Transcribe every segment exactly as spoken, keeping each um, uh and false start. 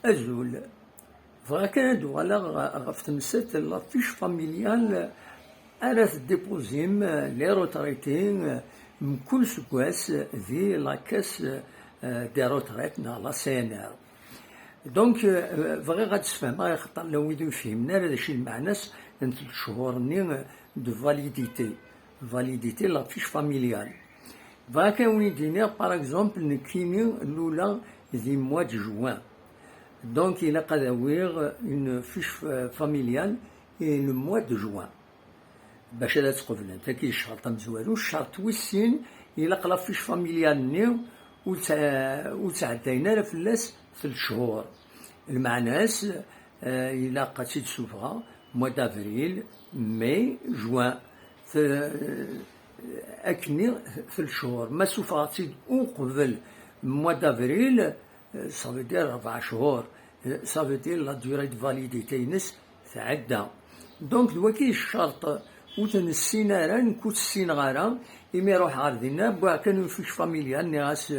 Azul. Bɣiɣ kan ad uɣaleɣ ɣef temsalt n la fiche familiale ara teddipuzim les retraités mkul seggas di la caisse des retraites neɣ la C N R. Donc, euh, bɣiɣ ad d-sfehmeɣ i xaṭer llan wid ur yefhimen ara d acu i lmeɛna-s n tlec cchur-nni de validité, validité la fiche familiale. Bɣiɣ kan ad wen-d-iniɣ, par exemple, nekkini luleɣ di mois de juin. Donc, ilaq ad awiɣ une fiche, euh, familiale et le mois de juin. Bac ad tt-qeblent. Tagi d ccerṭ amezwaru. Ccerṭ wis sin, ilaq la fiche familiale-nni ur tt-, ur ttɛeddayen ara fell-as tlec cchur. Lmeɛna-s, eh, ilaq ad tt-id-sufɣeɣ mois d'avril, mai, juin. T-, akkenni tlec cchur. Ma sufɣeɣ-tt-id uqbel mois d'avril, ça veut dire rebɛa cchur, ça veut dire la durée de validité-ines tɛedda. Donc, d wagi d ccerṭ ur t-nessin ara, nekk ur t-ssineɣ ara, imi ruḥeɣ ɣer dinna, wwiɣ kan une fiche familiale, nniɣ-as,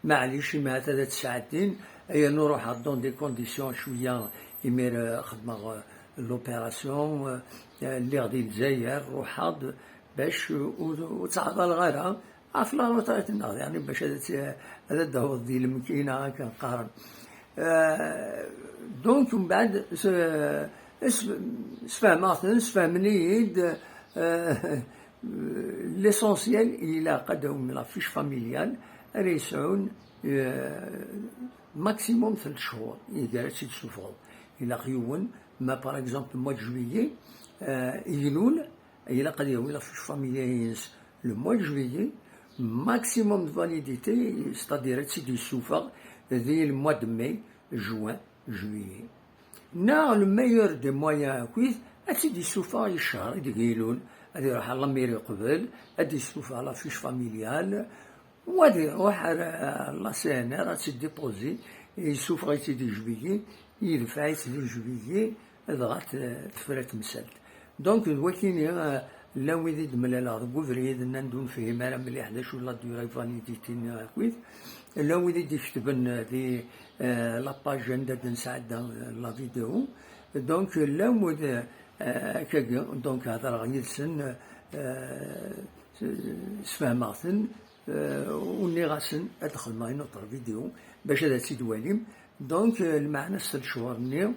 maɛlic, imi ahat ad tt-sɛeddin, yernu ruḥeɣ dans des conditions cwiya, imir, eh, xedmeɣ, eh, l'opération, eh, lliɣ di Lezzayer, ruḥeɣ-d bac ur, ur ttɛeḍḍaleɣ ara, ɣef la retraite-nneɣ, yeɛni bac ad tt-, ad d-taweḍ di lemkina akken qqaren. Euh, donc, mbeɛd, s-, s-, sfehmeɣ-ten, sfehmen-iyi-d, euh, l'essentiel, ilaq ad d-awim la fiche familiale, ara yesɛun, euh, maximum tlec cchur, igar ad tt-id-sufɣeḍ. Ilaq yiwen, ma par exemple, mois de juillet, euh, ilul, ilaq ad yawi la fiche familiale-ines le mois de juillet, maximum de validité, c'est-à-dire ad tt-id-yessufeɣ di le mois de mai, juin, juillet. Neɣ le meilleur des moyens akkit, ad tt-id-yessufeɣ i ccher ideg ilul, ad iruḥ ɣer la mairie qbel, ad d-yessufeɣ la fiche familiale, u ad iruḥ ar, ar la C N R ad tt-id-dipozi, yessufeɣ-itt-id di juillet, yedfeɛ-itt di juillet, dɣa t-, tefra temsalt. Donc, d wakini, euh, llan wid i d-mlaleɣ deg ubrid, nnan-d ur nefhim ara mliḥ d acu la durée validité-nni akkit. Llan wid i d-iketben di, euh, la page anda d-nesɛedda, euh, la vidéo. Donc, llan wid, euh, akkagi, donc, hedreɣ yid-sen, euh, s-, sfehmeɣ-ten, euh, u nniɣ-asen ad xedmeɣ une autre vidéo bac ad tt-id-twalim. Donc, euh, lmeɛna-s tlec cchur-nni,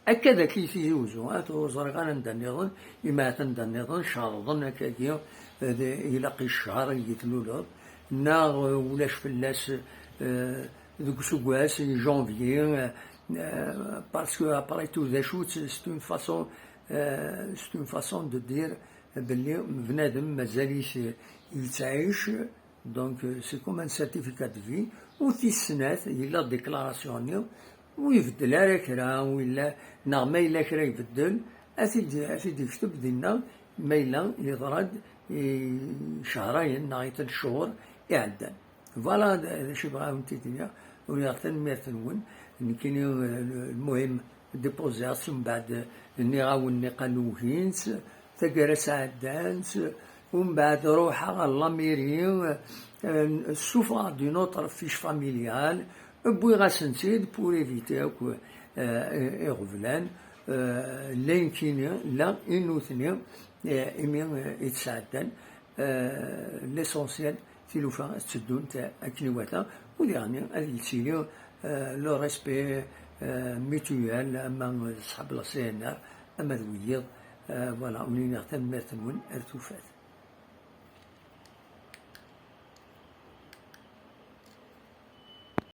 akka d akka i Tizi Uzzu, ah, ur ẓriɣ ara anda nniḍen, imi ahat anda nniḍen cerḍen akkagi, euh, d-, ilaq i ccher i tluleḍ, neɣ, euh, ulac fell-as, euh, deg useggas, i janvier, euh, euh, parce que après tout, d acu, c'est une façon, euh, c'est une façon de dire belli bnadem mazal-it, euh, yettɛic, donc, euh, c'est comme un certificat de vie, u tis snat, yella déclaration-nni, ur ibeddel ara kra, u yella, neɣ ma yella kra ibeddel, ad t-id-, ad t-id-yekteb dinna, ma yella yeḍra-d i cehrayen neɣ i tlec cchur iɛeddan. Voilà, d, d acu i bɣiɣ ad wen-t-id-iniɣ, u niɣ tanemmirt-nwen, nekkini, euh, lmuhim, dipuziɣ-tt, mbeɛd, euh, nniɣ-awen niqal ugin-tt, taggara sɛeddan-tt, umbeɛd ruḥeɣ ɣer la mairie, euh, ssufɣeɣ-d une autre fiche familiale, wwiɣ-asen-tt-id pour éviter akk, euh, iɣeblan, euh, la nekkini, la i nutni, euh, imi, euh, i tt-sɛeddan, euh, l'essentiel, tilufa ad tteddunt akken iwata, u diɣen ad yettili, euh, le respect, euh, mutuel, ama d ṣṣḥab la C N R, ama d wiyiḍ, euh, voilà, u nniɣ tanemmirt-nwen, ar tufat.